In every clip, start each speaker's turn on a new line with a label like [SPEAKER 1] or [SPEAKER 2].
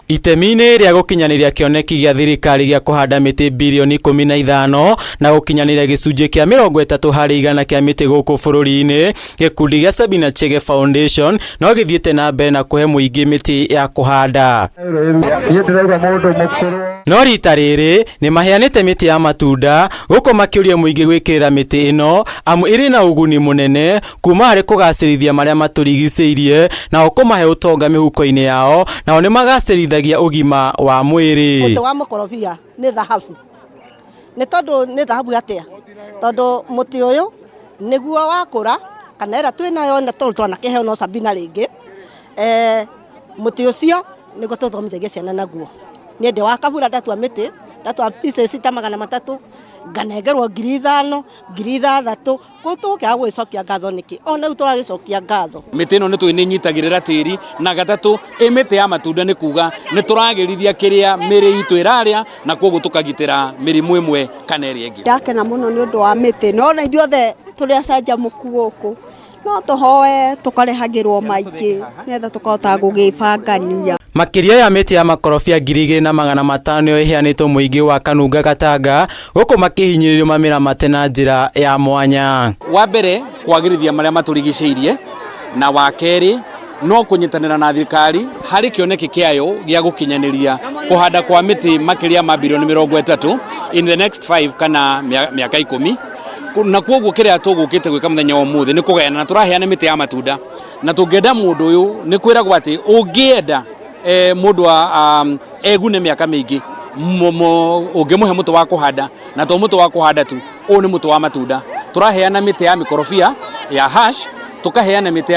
[SPEAKER 1] Itemi-inĩ rĩa gũkinyanĩria kĩoneki gĩa thirikari gĩa kũhanda mĩtĩ birioni 15 na gũkinyanĩria gĩcunjĩ kĩa 30% kĩa mĩtĩ gũkũ bũrũri-inĩ, gĩkundi gĩa Sabina Chege Foundation no gĩthiĩte na mbere na kũhe mũingĩ mĩtĩ ya kũhanda. No rita rĩrĩ nĩ maheanĩte mĩtĩ ya matunda gũkũ makĩũria mũingĩ gwĩkĩrĩra mĩtĩ ĩno amu ĩrĩ na ũguni mũnene kuma harĩ kũgacĩrithia marĩa matũrigicĩirie nao kũmahe ũtonga mĩhuko-inĩ yao nao nĩ magacĩrithagia ũgima wa mwĩrĩ.
[SPEAKER 2] Mũtĩ wa mũkorobia nĩ thahabu. Nĩ tondũ nĩ thahabu atĩa? Tondũ mũtĩ ũyũ nĩguo wakũra kana ĩrĩa twĩnayo na tondũ twanakĩheo no Sabina rĩngĩ, eh, mũtĩ ũcio nĩguo tũthomithagia ciana naguo. Niĩ ndĩ wa kabura ndatua mĩtĩ, ndatua pieces ta 300, nganengerwo 5,000, 6,000. Kũu tũgũkĩaga gũgĩcokia ngatho nĩkĩ? Ona rĩu tũragĩcokia ngatho.
[SPEAKER 3] Mĩtĩ ĩno nĩ tũĩ nĩ ĩnyitagĩrĩra tĩri, na gatatũ ĩ mĩtĩ ya matunda nĩ kuga nĩ tũragĩrithia kĩrĩa mĩrĩ itũ ĩrarĩa na kwoguo tũkagitĩra mĩrimũ ĩmwe kana ĩrĩa ĩngĩ.
[SPEAKER 4] Ndakena mũno nĩ ũndũ wa mĩtĩ no ona ithuothe tũrĩ acanjamũku gũkũ no tũhoe tũkarehagĩrwo maingĩ nĩgetha tũkahota gũgĩbangania.
[SPEAKER 1] Makĩria ya mĩtĩ ya makorobia 2,500 nĩyo ĩheanĩtwo mũingĩ wa Kanunga Gatanga gũkũ makĩhinyĩrĩrio mamĩramate na njĩra ya mwanya.
[SPEAKER 3] Wa mbere kwagĩrithia marĩa matũrigicĩirie, na wa kerĩ no kũnyitanĩra na thirikari harĩ kĩoneki kĩayo gĩa gũkinyanĩria kũhanda kwa mĩtĩ makĩria ma birioni 30 in the next 5 kana mĩaka 10. Na kwoguo kĩrĩa tũgũkĩte gwĩka mũthenya wa ũmũthĩ nĩ kũgayana, na tũraheana mĩtĩ ya matunda, na tũngĩenda mũndũ ũyũ nĩ kwĩragwo atĩ ũngĩenda mũndũ egune mĩaka mĩingĩ, ũngĩmũhe mũtĩ wa kũhanda, na to mũtĩ wa kũhanda tu, ũyũ nĩ mũtĩ wa matunda. Tũraheana mĩtĩ ya mĩkorobia ya hash, tũkaheana mĩtĩ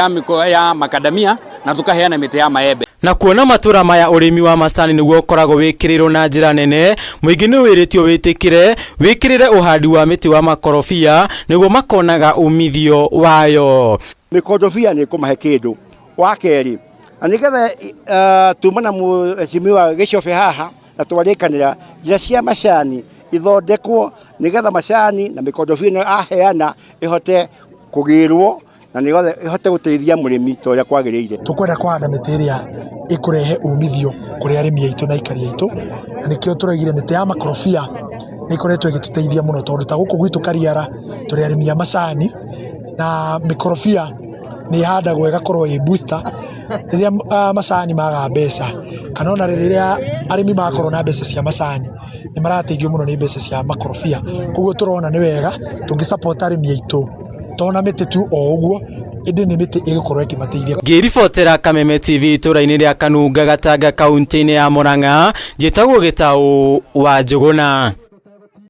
[SPEAKER 3] ya makadamia, na tũkaheana mĩtĩ ya maembe.
[SPEAKER 1] Na kuona matũra maya ũrĩmi wa macani nĩguo ũkoragwo wĩkĩrĩirwo na njĩra nene, mũingĩ nĩ wĩrĩtio wĩtĩkĩre wĩkĩrĩre ũhandi wa mĩtĩ wa makorobia nĩguo makonaga umithio wayo.
[SPEAKER 5] Mĩkondobia nĩ ĩkũmahe kĩndũ. Wa kerĩ, na nĩgetha tuma na mheshimiwa Gĩcobe haha na twarĩkanĩra njĩra cia macani ithondekwo nĩgetha macani na mĩkondobia ĩno aheana ĩhote kũgĩrwo na nĩgetha ĩhote gũteithia mũrĩmi ta ũrĩa kwagĩrĩire.
[SPEAKER 6] Tũkwenda kũhanda mĩtĩ ĩrĩa ĩkũrehe umithio kũrĩ arĩmi aitũ na aikari aitũ, na nĩkĩo tũraugire mĩtĩ ya makorobia nĩ ĩkoretwo ĩgĩtũteithia mũno tondũ ta gũkũ gwitũ Kariara tũrĩ arĩmi a macani na mĩkorobia nĩ ĩhandagwo ĩgakorwo ĩ booster rĩrĩa macani maga mbeca kana ona rĩrĩa arĩmi makorwo na mbeca cia macani nĩ marateithio mũno nĩ mbeca cia makorobia. Koguo tũrona nĩ wega tũngĩ support arĩmi aitũ to na mĩtĩ tu o ũguo ĩndĩ nĩ mĩtĩ ĩgũkorwo ĩkĩmateithia.
[SPEAKER 1] Ngĩribotera Kameme TV itũra-inĩ rĩa Kanunga Gatanga kaunti-inĩ ya Murang'a, njĩtagwo Gĩtaũ wa Njũgũna.